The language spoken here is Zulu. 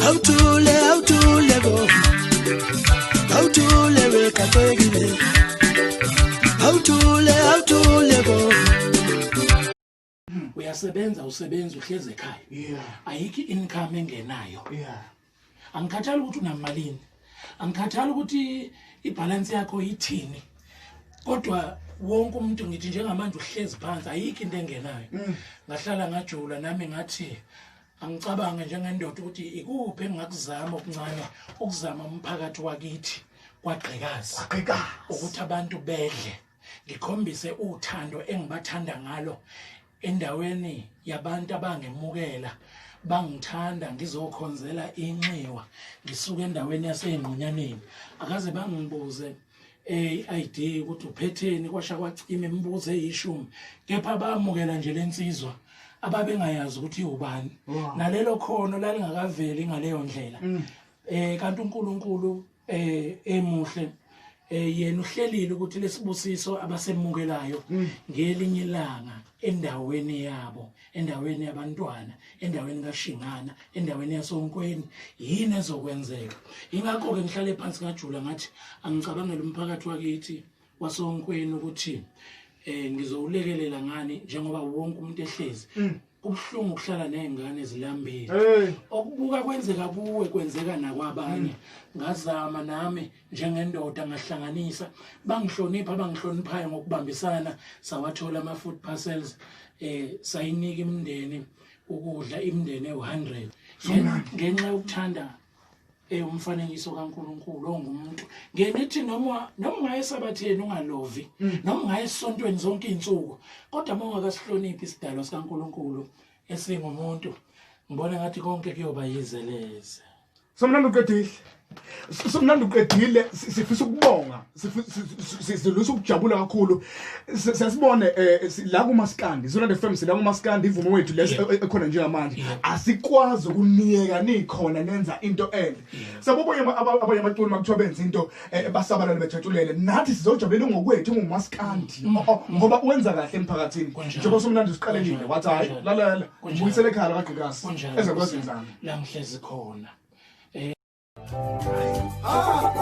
Awuthule, awuthule bo, awuthule wekhathekile, awuthule, awuthule bo. Uyasebenza, usebenza, uhlezi ekhaya, ayikho i-income engenayo. Angikhathali ukuthi unamalini, angikhathali ukuthi ibhalansi yakho ithini, kodwa wonke umuntu ngithi njengamanje uhlezi phansi, ayikho into engenayo. Ngahlala ngajula nami, ngathi angicabange njengendoda ukuthi ikuphi engingakuzama okuncane ukuzama umphakathi wakithi kwaGqikazi ukuthi abantu bedle, ngikhombise uthando engibathanda ngalo endaweni yabantu abangemukela, bangithanda ngizokhonzela inxiwa, ngisuka endaweni yasey'ngqunyaneni, akaze bangibuze i-ID ukuthi uphetheni, kwasha kwacima imibuzo eyishumi, kepha bamukela nje lensizwa ababengayazi ukuthi iwubani, nalelo khono lalingakaveli ngaleyo ndlela. Kanti uNkulunkulu emuhle, yena uhlelile ukuthi lesibusiso abasemukelayo ngelinye ilanga endaweni yabo, endaweni yabantwana, endaweni kaShingana, endaweni yasonkweni, yini ezokwenzeka. Ingakho-ke ngihlale phansi ngajula, ngathi angicabangele umphakathi wakithi wasonkweni ukuthi ngizowulekelela ngani njengoba wonke umuntu ehlezi. Kubuhlungu ukuhlala nezingane zilambile. Okubuka kwenzeka kuwe kwenzeka nakwabanye. Ngazama nami njengendoda, ngahlanganisa, bangihlonipha abangihloniphayo, ngokubambisana sawathola ama-food parcels, sayinika imindeni ukudla, imindeni ewu-100, ngenxa yokuthanda umfanekiso kaNkuluNkulu ongumuntu. Ngeke ngithi noma ungaye esabatheni ungalovi, noma ungaye esontweni zonke izinsuku, kodwa uma ungakasihloniphi isidalwa sikaNkuluNkulu esingumuntu, ngibona ngathi konke kuyoba yizeleze. Somnandi uqedile. Somnandi uqedile, sifisa ukubonga, sidlulisa ukujabula kakhulu. Siyasibone la kumaskandi, Zona FM, sila kumaskandi ivumo wethu lesi ekhona njengamanje. Asikwazi ukuniyeka nikhona nenza into enhle. Sabobonye abanye abaculi makuthiwa benza into basabalale bejatshulele. Nathi sizojabulela ngokwethu ngumaskandi ngoba wenza kahle emphakathini. Njengoba Somnandi usiqalelile wathi hayi lalela, ubuyisele ekhaya kaGqikazi. Ezekwazi La ngihlezi khona. Ah.